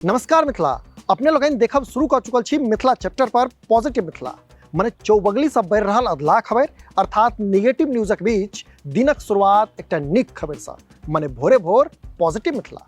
नमस्कार मिथिला, अपने लोगन देखब शुरू कर चुकल छी मिथिला चैप्टर पर पॉजिटिव मिथिला, मने चौबगली से बढ़ि रहल अधलाह खबर अर्थात निगेटिव न्यूजक बीच दिनक शुरुआत एकटा नीक खबर से, मने भोरे भोर पॉजिटिव मिथिला।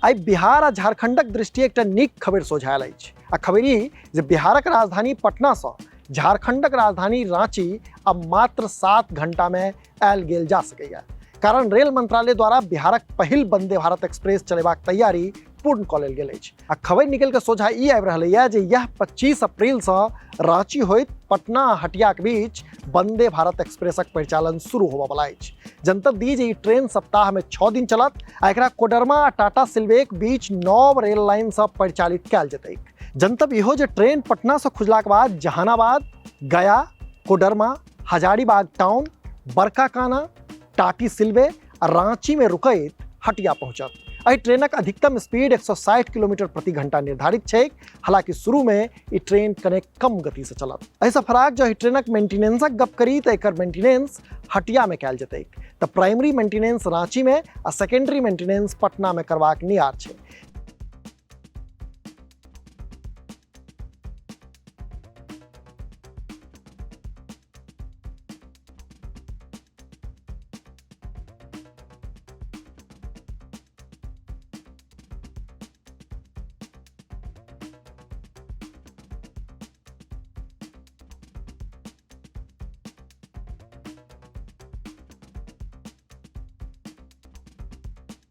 आइ बिहार आ झारखंडक दृष्टि एकटा नीक खबर सोझायल अछि आ खबर ई जे बिहारक राजधानी पटना से झारखंडक राजधानी रांची अब मात्र 7 घंटा में आयल गेल जा सकैया, कारण रेल मंत्रालय द्वारा बिहारक पहिल वंदे भारत एक्सप्रेस चलेबाक तैयारी पूर्ण कऽ लेल गेल अछि। आ खबर निकलि कऽ सोझा ई आबि रहल यऽ जे यह 25 अप्रैल सँ रांची होइत पटना आ हटियाक बीच वंदे भारत एक्सप्रेसक परिचालन शुरू होबयवला अछि। जनतब दी जे ई ट्रेन सप्ताह में 6 दिन चलत आ एकरा कोडरमा आ टाटा सिल्वेक बीच नव रेल लाइन सँ परिचालित कयल जेतैक। जनतब इहो जे ट्रेन पटना से खुजलाक बाद जहानाबाद, गया, कोडरमा, हजारीबाग टाउन, बरकाकाना, टाटी सिल्वे आ रांची में रुकैत हटिया पहुंचत। एहि ट्रेनक अधिकतम स्पीड 160 किलोमीटर प्रति घंटा निर्धारित छै। हालांकि शुरू में ई ट्रेन कने कम गति से चलत। एहिसँ फराक जँ एहि ट्रेनक मेंटेनेंसक गप करी तऽ एकर मेंटेनेंस हटिया में कयल जेतैक, तऽ प्राइमरी मेंटेनेंस रांची में आ सेकेंडरी मेंटेनेंस पटना में करबाक नियार छै।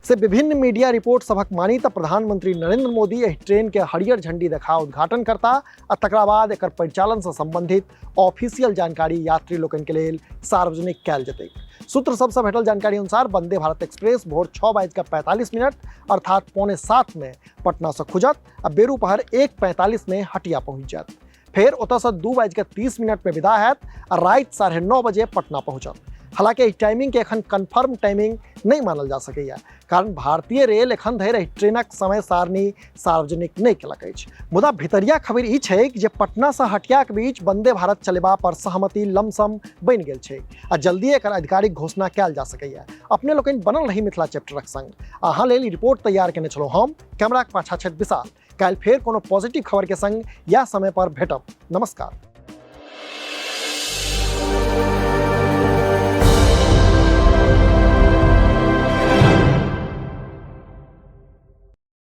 से विभिन्न मीडिया रिपोर्ट सभक मानी तऽ प्रधानमंत्री नरेंद्र मोदी एहि ट्रेन के हरियर झंडी देखा उद्घाटन करता आ तकरा बाद एकर परिचालन से संबंधित ऑफिशियल जानकारी यात्री लोकनि के लेल सार्वजनिक कयल जेतै। सूत्र सबसँ भेटल जानकारी अनुसार वंदे भारत एक्सप्रेस भोर 6:45 अर्थात 6:45 में पटना से खुजत आ बेरू पहर 1:45 में हटिया पहुंच जायत। फेर ओतऽसँ 2:30 में विदा हैत आ राति 9:30 बजे पटना पहुँचत। हालांकि एहि टाइमिंग के एखन कन्फर्म टाइमिंग नहीं मानल जा सकैया, कारण भारतीय रेल एखन धरि एहि ट्रेनक समय सारणी सार्वजनिक नहीं केलक अछि। मुदा भितरिया खबर ई छै जे पटना से हटियाक बीच वंदे भारत चलेबा पर सहमति लमसम बनि गेल छै आ जल्दी एकर आधिकारिक घोषणा कयल जा सकैया। अपने लोकनि बनल रही मिथिला चैप्टरक संग। अहाँ लेल ई रिपोर्ट तैयार केने छलहुँ हम, कैमराक पाछा छथि विशाल। काल्हि फेर कोनो पॉजिटिव खबर के संग या समय पर भेटब। नमस्कार।